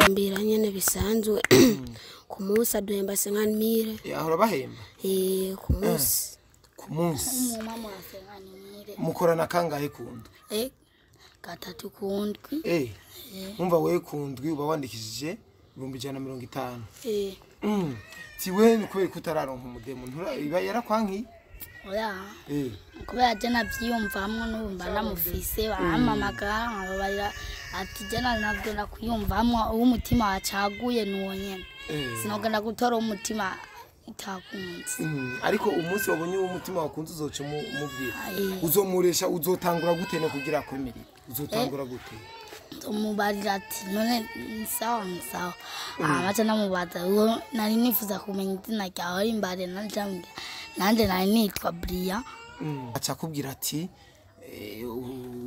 Mbira nyene bisanzwe ku munsi aduhemba 50,000. Yahora bahemba? Ku munsi. Ku munsi. Mukorana kangahe ku ndwi? Gatatu ku ndwi. Umva wewe ku ndwi uba wandikishije 150,000. Tiwe ni kubera kutararonka umudemo iba yarakwanki? Oya. Kubera je navyiyumvamwo n'ubumba namufise baramamagara nkababarira ati je navyo nakuyumvamwo umutima wacaguye nuwo nyene. Sinogenda gutora umutima itakunze. Ariko umunsi wabonye umutima wakunze uzoca umubwira. Uzomuresha uzotangura gute no kugira akomere? Uzotangura gute? Umubarira ati none sawa sawa. Amacha namubaza uwo nari nifuza kumenya izina ryawe imbare nanje nanje nari nitwa Bria. Aca kubwira ati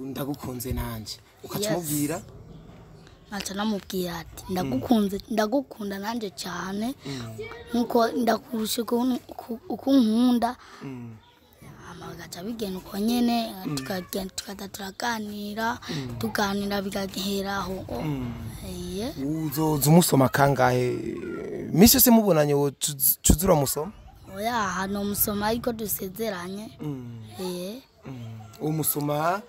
ndagukunze nanje. Ukacumubwira? Aca namubwira ati ndagukunze ndagukunda nanje cyane nkuko ndakurusha uko nkunda. Amagaca bigenda uko nyene tukagenda tukaturaganira tuganira bigaheraho. Uzoza umusoma kangahe? Misi yose mubonanye cuzura musoma? Oya hano musoma ariko dusezeranye. Umusoma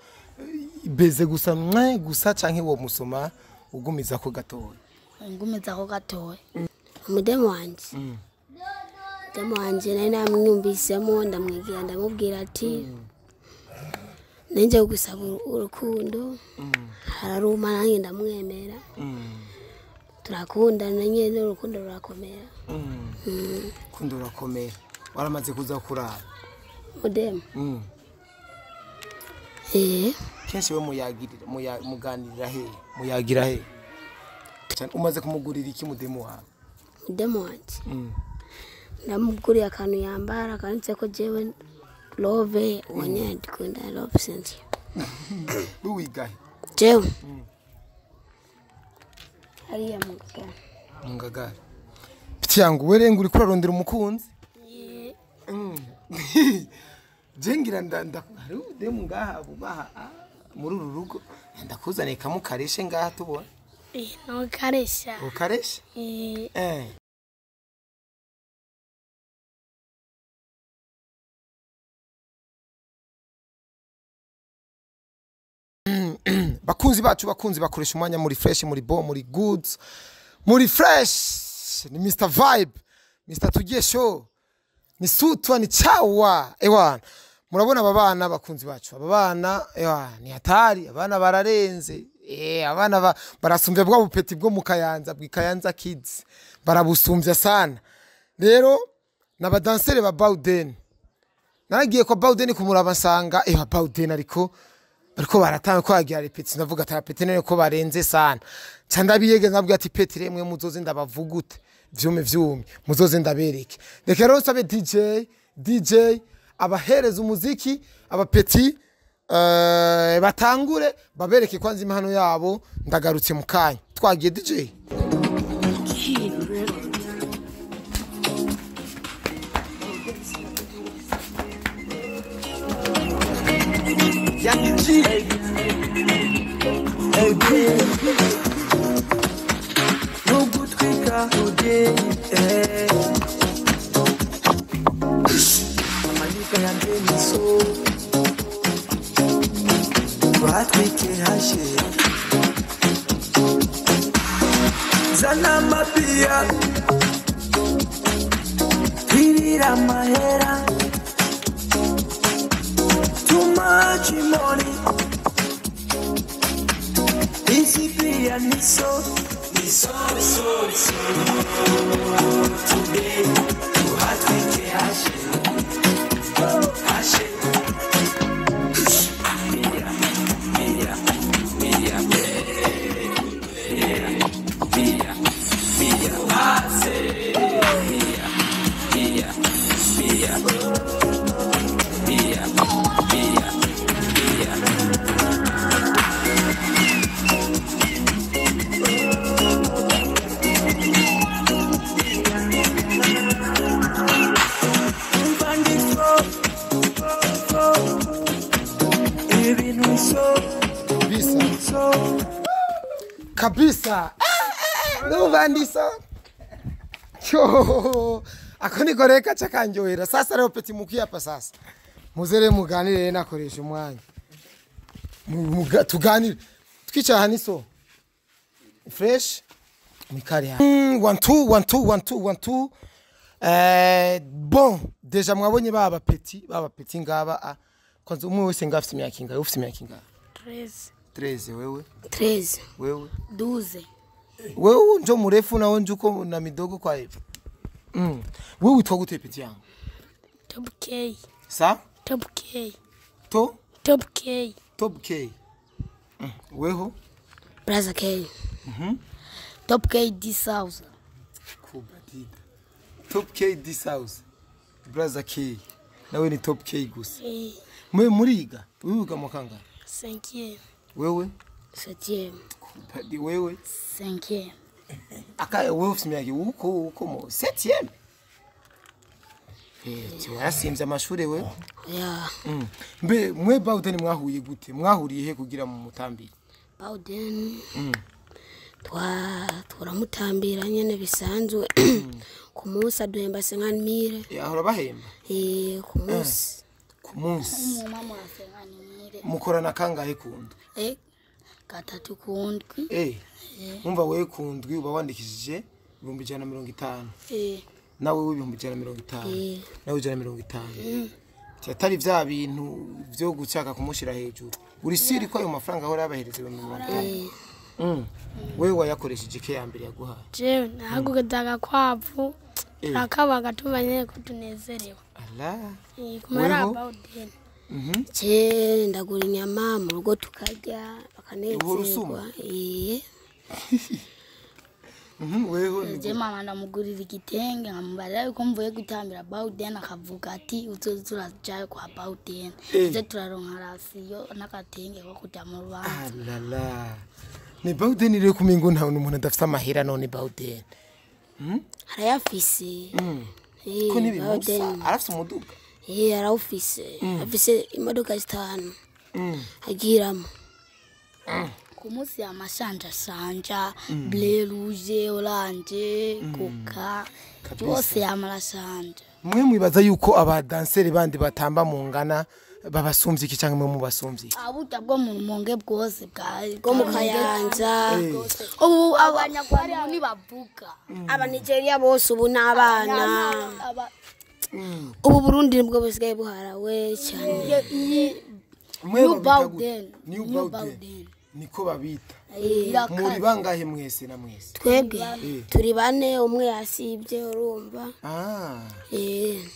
beze gusa mwe gusa canke wo musoma ugumiza ko gatoya? Ngumiza ko gatoya. Umudemo wanje. Umudemo wanje nari namwumvisemo ndamwigira ndamubwira ati nenje gusaba urukundo hararuma nanjye ndamwemera. Turakundana nyene urukundo rurakomera. Urukundo rurakomera. Waramaze kuza kurara? Umudemo. Kenshi we muyagirira muganirira he? Muyagira he? Umaze kumugurira iki mudemo wawe? Mudemo wanje. Ndamuguriye akantu yambara kanditse ko jewe love wonyene ndikunda love sense. Wigahe? Jewe. Hariya mu Ngagara. Mu Ngagara. Piti yangu werenga uriko urarondera umukunzi? Jengira nda hari udemu ngaha bubaha muri uru rugo ndakuzaniye kamukareshe ngaha tubona. No karesha. Ukaresha? Bakunzi bacu bakunzi bakoresha umwanya muri fresh muri bo muri goods muri fresh ni Mr Vibe Mr Tugiye Show ni sutwa ni chawa ewana. Murabona aba bana bakunzi bacu aba bana ewa ni hatari abana bararenze abana barasumbya bwa bupeti bwo mu Kayanza bw'Ikayanza Kids barabusumbya sana. Rero nabadansere ba Bauden naragiye kwa Bauden kumuraba nsanga ewa Bauden ariko baratanga ko yagira repeti ndavuga ati peti nene ko barenze sana. Ca ndabiyege nabwo ati peti remwe muzoze ndabavugute vyume vyume muzoze ndabereke. Reka rero nsabe DJ abahereza umuziki abapeti batangure babereke kwanza impano yabo ndagarutse mu kanya. Twagiye DJ. Too much money. Kabisa kabisa. Numva ndiso cyo ako niko reka cakanjohera. Sasa rero petit mukiyapa sasa muzere muganire nakoresha umwanya tuganire twicara haniso fresh mikari 1 2 1 2 1 2 1 2. Bon déjà mwabonye baba petit ngaba kwanza umwe wese ngafite imyaka ingahe? Ufite imyaka ingahe? 13. 13 wewe? 13. Wewe? 12. Wewe njo murefu na njuko na midogo kwa hivyo. Wewe witwa gute petit yangu? Top K. Sa? Top K. To? Top K. Top K. Weho? Braza K. Top K D South. Kubatida. Top K D South. Braza K. Nawe ni Top K gusa. Mwe muriga? Wiga mu kangahe? 5e. Wewe? 7e. Kubadi wewe? 5e. Aka wewe ufite imyaka uko mu 7e? Warasimvye amashure we? Ya. Mbe mwe Bawden mwahuye gute? Mwahuriye he kugira mu mutambire? Bawden. Twaramutambira nyene bisanzwe. Ku munsi aduhemba 50,000. Yahora bahemba? Ku munsi. Ku munsi. Mama 50,000. Mukorana kangahe kundwi? Gatatu kundwi. Umva wewe kundwi uba wandikishije 150,000. Nawe wewe 150,000. Nawe 150,000. Atari vya bintu vyo gucaka kumushira hejuru. Uri siri ko ayo mafaranga ahora yabahereza 50,000. Wewe wayakoresheje ke ya mbere yaguhaye? Jewe nahagugaga kwavu akabaga tumanye kutunezerewa. Allah. Kumara Bawden. Je ndagura inyama mu rugo tukarya bakanezerwa. Weho je mama ndamugurira igitenge nkamubarira yuko mvuye gutambira Bawden akavuga ati uzozurajayo kwa Bawden. Tuze turaronka rasiyo n'agatenge ko kuja mu rubanza. Alala. Ni Bawden rero kumingo nta umuntu adafite amahera none Bawden. Arayafise. Ko nibimusa arafise umuduga. Arawufise. Afise imodoka 5. Agiramo. Ku munsi amashanja sanja, bleu rouge, orange, coca, byose yamarashanja. Mwe mwibaza yuko abadanseri bandi batamba mu ngana babasumvye iki canke mwe mubasumvye iki? Aburya bwo mu Rumonge bwose bwo mu Kayanza. Ubu abanyarwanda nibavuga. Aba Nigeria bose ubu n'abana. Ubu Burundi nibwo busigaye buharawe cyane. New Bawden. New Bawden. Niko babita. Muri bangahe mwese na mwese? Twebwe turi bane, umwe yasibye urumva.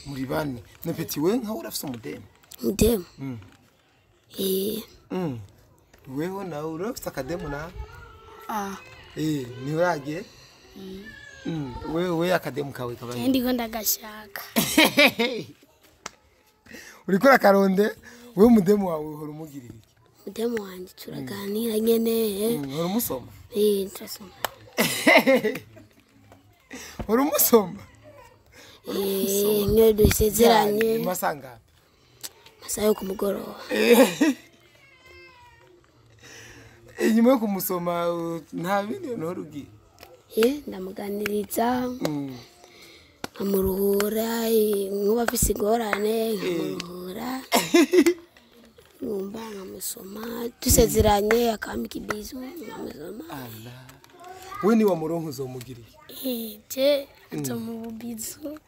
Muri bane. Ne petit we nka urafise umudemu? Umudemu? Weho nawe urafise akademu na? Ni urage? Wewe akademu kawe kabaye. Ndiko ndagashaka. Uriko urakaronde wewe umudemu wawe uhora umugirira iki? Mudemu wanje turaganira nyene. Uhora umusoma? Turasoma. Uhora umusoma? Niyo dusezeranye. Masanga. Masaha yo kumugoroba. Inyuma yo kumusoma nta bindi uhora ugira? Ndamuganiriza. Nkamuruhura, nkuba afise ingorane nkamuruhura. Numva nkamusoma dusezeranye akambika ibizu nkamusoma. Allah. We ni wa muronko uzomugiriye? Je nzomububizu.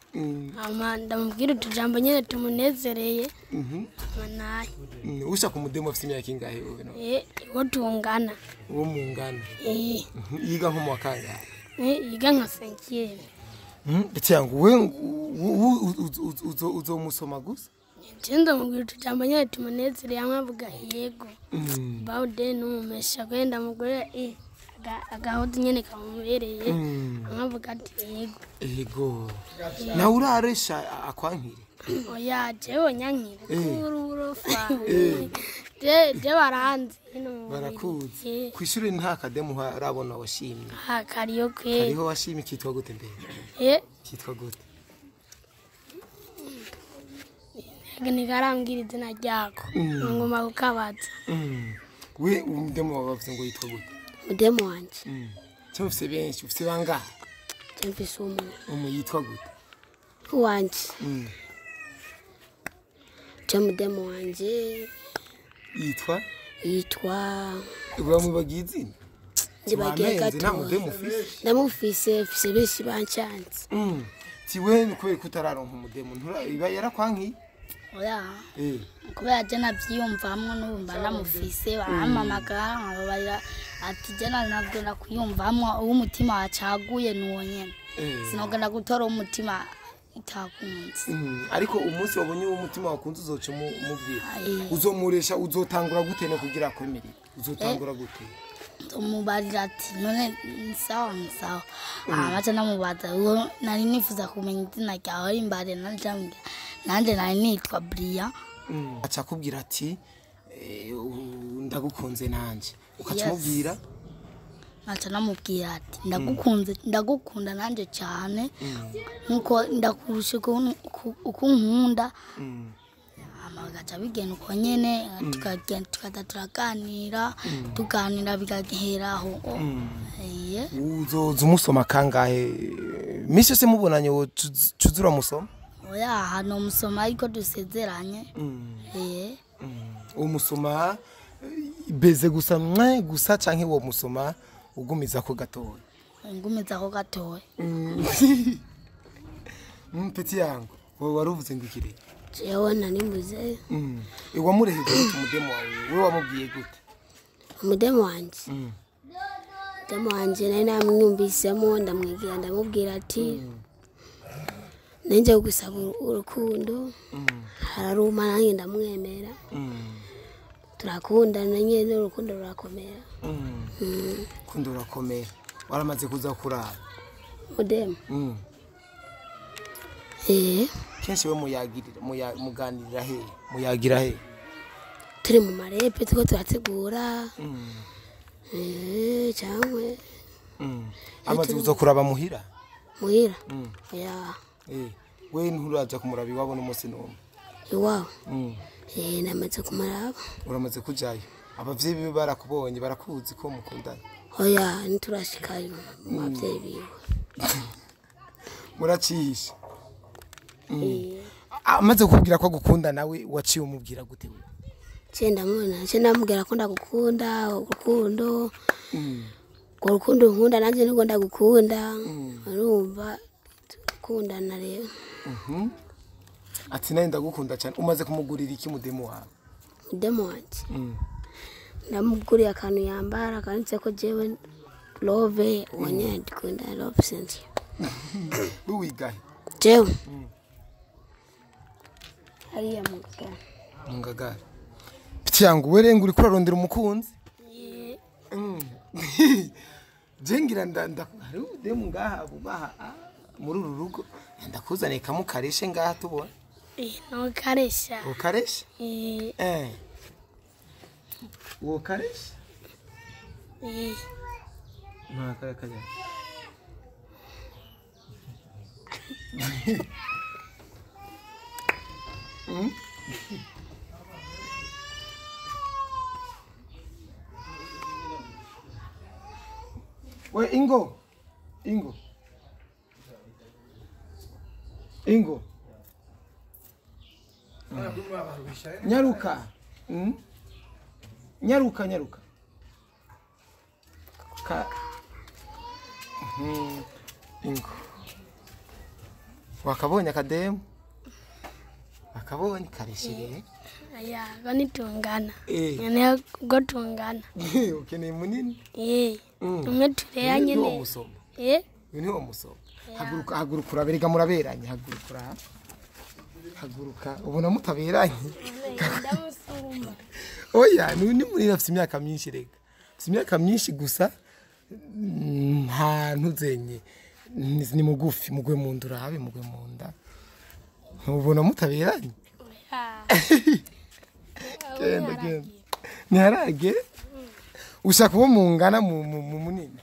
Ama ndamubwira utujambo nyene tumunezereye. Manaye. Ushaka umudemo afite imyaka ingahe wewe no? Uwo tungana. Uwo mungana. Yiga nko mu wa kangahe? Yiga nka 5e. Ndetse yangu we uzomusoma gusa? Je ndamubwira utujambo nyene tumunezereye amwavuga yego. Bawden umumesha kwenda mugore agahoda nyene kamubereye amwavuga ati yego. Yego. Na uraresha akwankire? Oya jewe nyankire kururofa. Je baranzi ino. Barakuzi. Kwishuri nta akademu arabona washimye. Ha kariyo kwe. Kariho washimye kitwa gute mbere? Kitwa gute? Nigarambwira izina ryako. Ngoma kukabaza. We umudemu wawe bavuze ngo yitwa gute? Mudemu wanje. Cyo ufise benshi, ufise bangahe? Je mfise umwe. Umwe yitwa gute? Wanje. Je mudemu wanje yitwa? Yitwa Uramwibagiye izina? Ndibagiye Wamenze, nta gato. mudemu ufise? Ndamufise, mfise benshi bancanze. Ti we kubera ko utararonka umudemu iba yarakwankiye? Oya. Kubera je navyiyumvamwo n'ubu mba namufise, barampamagara nkababarira ati je ntabwo nakwiyumvamwo, uwo umutima wacaguye nuwo nyene. Sinogenda gutora umutima itakunze. Ariko umunsi wabonye uwo mutima wakunze uzoca umubwira. Uzomuresha, uzotangura gute no kugira akwemerere? Uzotangura gute? Nzomubarira ati none sawa sawa. Amaca namubaza uwo nari nifuza kumenya izina ryawe rimbare nanje nanje nari nitwa Bria. Aca akubwira ati ndagukunze nanje. Ukaca umubwira? Aca namubwira ati ndagukunze, ndagukunda nanje cyane. Nkuko ndakurusha uko nkunda. Amagaca bigenda uko nyene, tukagenda tukaza turaganira, tuganira bigaheraho. Uzoza umusoma kangahe? Misi yose mubonanye cuzura musoma? Oya, hano musoma ariko dusezeranye. Umusoma beze gusa mwe gusa canke wo musoma ugumiza ko gatoya? Ngumiza ko gatoya. Petit yangu, wowe waruvuze ngo ikire? Jewe nanimuze. Wamurehe gute umudemu wawe? Wewe wamubwiye gute? Umudemu wanje. Umudemu wanje nari namwumvisemo, ndamwigira ndamubwira ati nanje gusaba urukundo. Hararuma nanjye ndamwemera. Turakundana nyene, urukundo rurakomera. Urukundo rurakomera. Waramaze kuza kuraba mudemu? Kenshi we muyagirira, muganirira he? Muyagira he? Turi mu marepe tuko turategura. Cyangwa Amaze kuza kuraba muhira? Muhira? Oya. We nturaja kumuraba iwabo n'umunsi n'umwe? Iwabo? Namaze kumuraba. Uramaze kujayo? Abavyeyi biwe barakubonye, barakuzi ko mukundana? Oya, nturashikayo mu bavyeyi biwe. Muracihisha? Amaze kukubwira ko agukunda nawe waciye umubwira gute we? Ce ndamubona, ce ndamubwira ko ndagukunda, urukundo. Urwo rukundo nkunda nanje nirwo ndagukunda. Urumva tukundana rero. Ati nawe ndagukunda cyane. Umaze kumugurira iki mudemu wawe? Mudemu wanje? Ndamuguriye akantu yambara kanditse ko jewe love, uwo nyene ndikunda love sense. Wigahe? Jewe? Hariya mu Ngagara. Mu Ngagara. Petit yangu, we renga uriko urarondera umukunzi? Je ngira hari umudemu ngaha bubaha muri uru rugo, ndakuzaniye kamukareshe ngaha tubona. Nokaresha. Ukaresha? Ukaresha? Nta kare kajya. We Ingo. Ingo. Ingo. Nyaruka. Nyaruka nyaruka. Ka. Ingo. Wakabonye akademu? Akabonye karishiriye? Aya, gani tungana. Nyane go tungana. Ukeneye munini? Umwe tureya nyene. Uyu ni umusoma. Haguruka haguruka uraberega muraberanye, haguruka. Haguruka ubona mutaberanye. Ndamusumba. Oya, ni munini afite imyaka myinshi rega. Afite imyaka myinshi gusa nta ntuzenye. Ni mugufi, mugwe mu nda urabe, mugwe mu nda. Ubona mutaberanye? Genda genda. Ntiharage? Ushaka uwo mungana mu munini?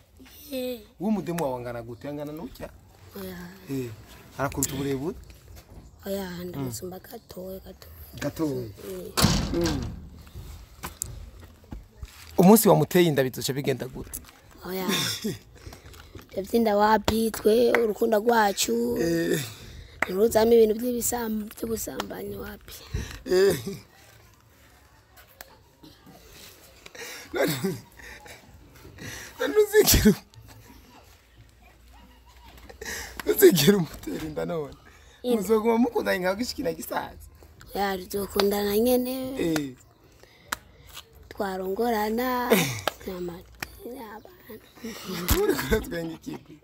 Uwo mudemu wawe angana gute? Angana n'utya? Oya. Arakuruta uburebure? Oya, ndamusumba gatoya gatoya. Gatoya. Umunsi wamuteye inda bizoca bigenda gute? Oya. Yavyinda wapi twe urukundo rwacu. Ntiruzamo ibintu by'ubusambanyi wapi. Ntuzigera umutera inda none. Muzoguma mukundanye nka gishikina gisaza. Ya tuzokundana nyene. Twarongorana abana. Uriko twenga ikipi.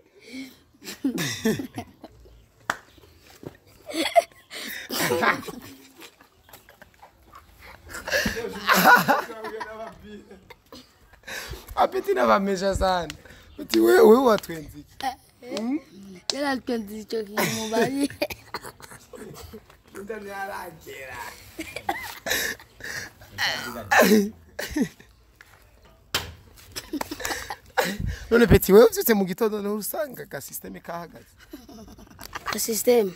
Apeti nabamesha sana. Uti wewe watwenza iki? Yara twenza icyo kimubari. Ndanyaragera. None Peti wewe uvyutse mu gitondo no usanga ka system kahagaze. Ka system.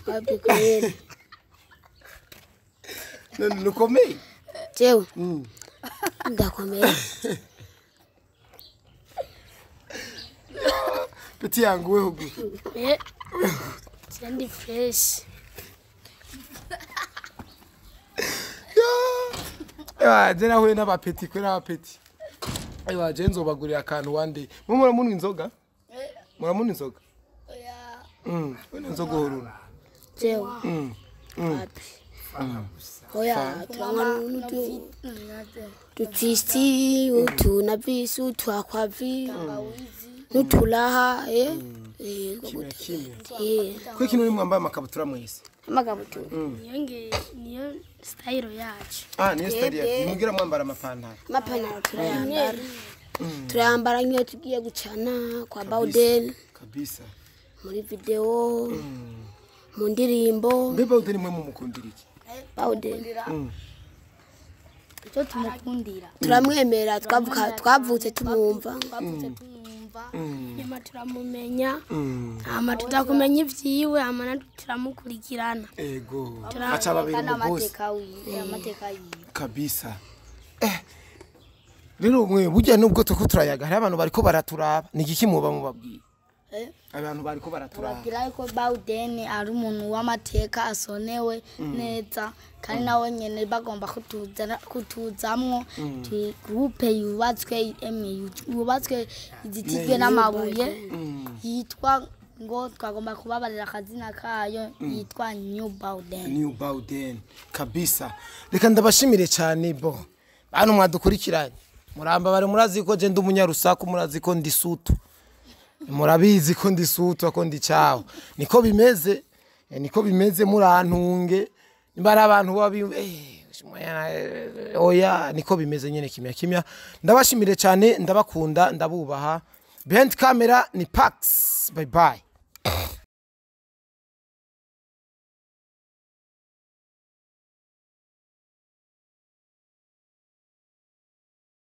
Wapi kweli? None nukomeye? Jewe. Ndakomeye. Peti yangu wewe hugu. Ndi fresh. Ewa, je nahuye n'abapeti kwera abapeti. Ewa, je nzobagurira akantu one day. Mwe muramunywa inzoga? Muramunywa inzoga? Oya. Wena inzoga uhoruna. Jewe. Wapi? Oya, turanywa n'ututwisi, utunavisu, utwakwavi, n'utulaha, Kimya kimya. Kwe kino nimwambaye amakabutura mwese. Amakabutura. Niyo style yacu. Niyo style yacu. Nimugira mwambara amapantaro. Amapantaro turayambara. Turayambara nk'iyo tugiye gucana kwa Bauden. Kabisa. Muri video. Mu ndirimbo. Mbe Bauden mwe mumukundira iki? Bauden. Icyo tumukundira. Turamwemera twavutse tumwumva. Nyuma turamumenya. Hama tutakumenya ivyiwe hama natwe turamukurikirana. Ego. Aca babiri mu boss. Amateka yiwe. Kabisa. Rero mwe burya nubwo tuko turayaga hari abantu bariko baraturaba. Ni igiki muba mubabwiye? Abantu bariko baraturaba. Babwira ko Bauden ari umuntu w'amateka asonewe neza kandi nawe nyene bagomba kutuzamwo groupe yubatswe emwe yubatswe izitijwe n'amabuye yitwa ngo twagomba kubabarira akazina kayo yitwa New Bauden. New Bauden kabisa. Reka ndabashimire cyane bo. Bantu mwadukurikiranye. Muramba bari murazi ko je ndi umunyarusaku murazi ko ndi sutu. Murabizi ko ndi sutu ko ndi cyaho. Niko bimeze. Niko bimeze murantunge. Nimba ari abantu babi oya niko bimeze nyene kimya kimya. Ndabashimire cyane ndabakunda ndabubaha. Behind camera ni Pax. Bye bye.